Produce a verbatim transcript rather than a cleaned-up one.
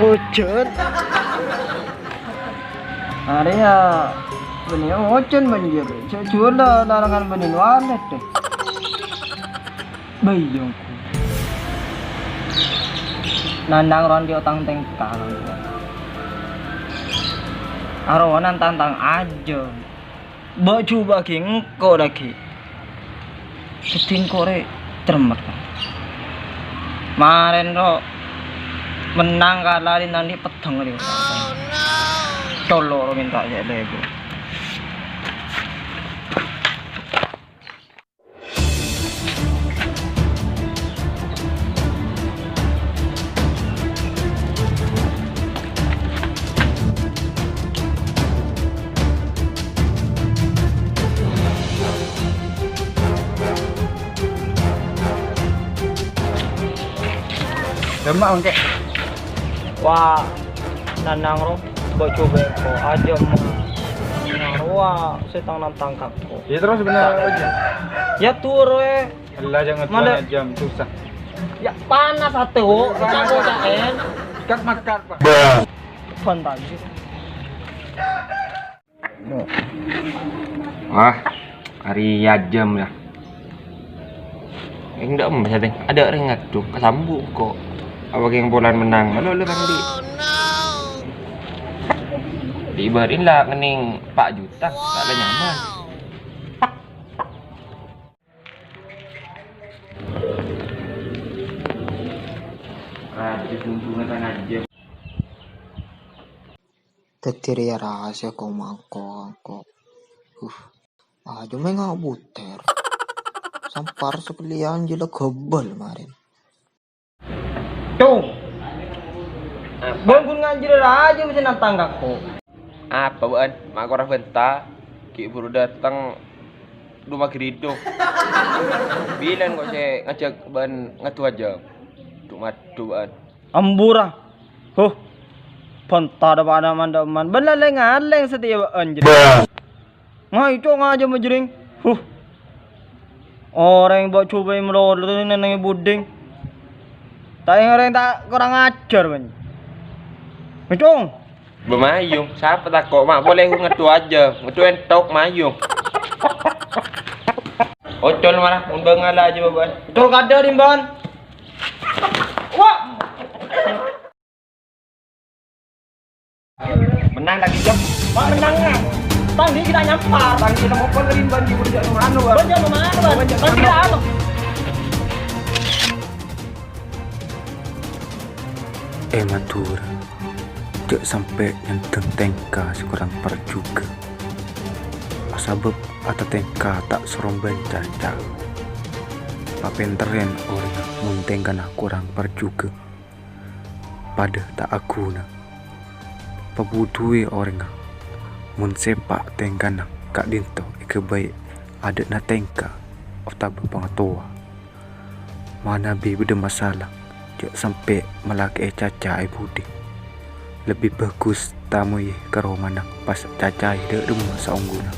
Ojhân. Arèya bânnè ojhân bânjir. Jhâ' juwâl larangan bânnè walet, deh. Bâi, yongku. Nandhâng rowa andi' otang tèngka. Arowa nantang tang ajâm. Bâ' jhubâ'âghi engko' laghi. Dhâddhi engko' rè cermet, Ka'. Marèn ro mennang kala ri nandi' peddhâng rè. Colo' ro mènta cè' lèbur. Dâmma' mangkè. Wah, nannang ro, bâ' jhubâ' ko, ajâm. Nang rowa sè tang-nantang ka ko. Iyâ, terros bhender, Ojhân. Iyâ, tur, wè. Ella, jhâ' Mana? Ajâm, susah. Iyâ, panas atè, wo. Panas. Koca'en. Kat makar, Pak. Fantasi. Wah, arèya ajâm, yâ. Enggak, Mas, adâ' rèng ngadhu, kasambu' ko'. Apa kèng polana mennang, malolo pandi. Dibâri' la ngennèng empat juta, ta' la nyaman. Raja sumbungan tang ajâm. Dhâddhi rèya rahasia ko' mangko, ko'. Uh, ajâm mè' ngabutèr. Sampar sakalèyan jhâ' la ghâbâl marèn. Cung. Apa? Bân ghun nganjhâr rajâ mèsè nantang ka ko'. Apa bâ'ân? Ma' kora bânta. Ghi' buru dâteng. Dhu magridu. Bilân ko' sè ngajhâk bâ'ân ngadhu ajâm. Dhu-madhu bâ'ân. Ambura. Huh. Bânta dâ' padâ man-dâ' man. Bân la lèng-ngalèng satèya bâ'ân jârèya. Ngai, Cong, ajâm jârèya. Huh. Orèng bâ' jhubâ' malolo nennengngè budhing. Ta' orèng ta' korang ajhâr, bân. Ngai, Cong. Bâ' mayung, sapa tako' ma' polè ngadhu ajâm, ngadhu èntok mayung. Ocol mara, mon bângala ajâm bâ'ân. Ocol kadâ' ri bâ'ân. Wah. Mennang lagi, Jam. Wah, mennang, ya. Tang di kita nyampar. Tang di kita mau pon rimban di bujak rumah anu, Bang. Bujak rumah anu, Bang. Bujak rumah anu. Tang di kita anu. È Madhurâ, jhâ' sampè' nyandeng tèngka sè korang parjhughâ. Sabâb atatèngka ta' sarombân caca. Papènterrân orèngnga mon tèngkana korang parjhughâ. Padâ ta' aghuna. Pabudhuwi orèngnga, mon sèpa' tèngkana ka'dinto èghâbây adâ'na tèngka otabâ pangatowa. Manabi bâdâ masalah, jhâ' sampè' malakè'è caca è budi. Lebbi bhâghus tamoyè ka romana pas cacaè dâ' remma saongghuna.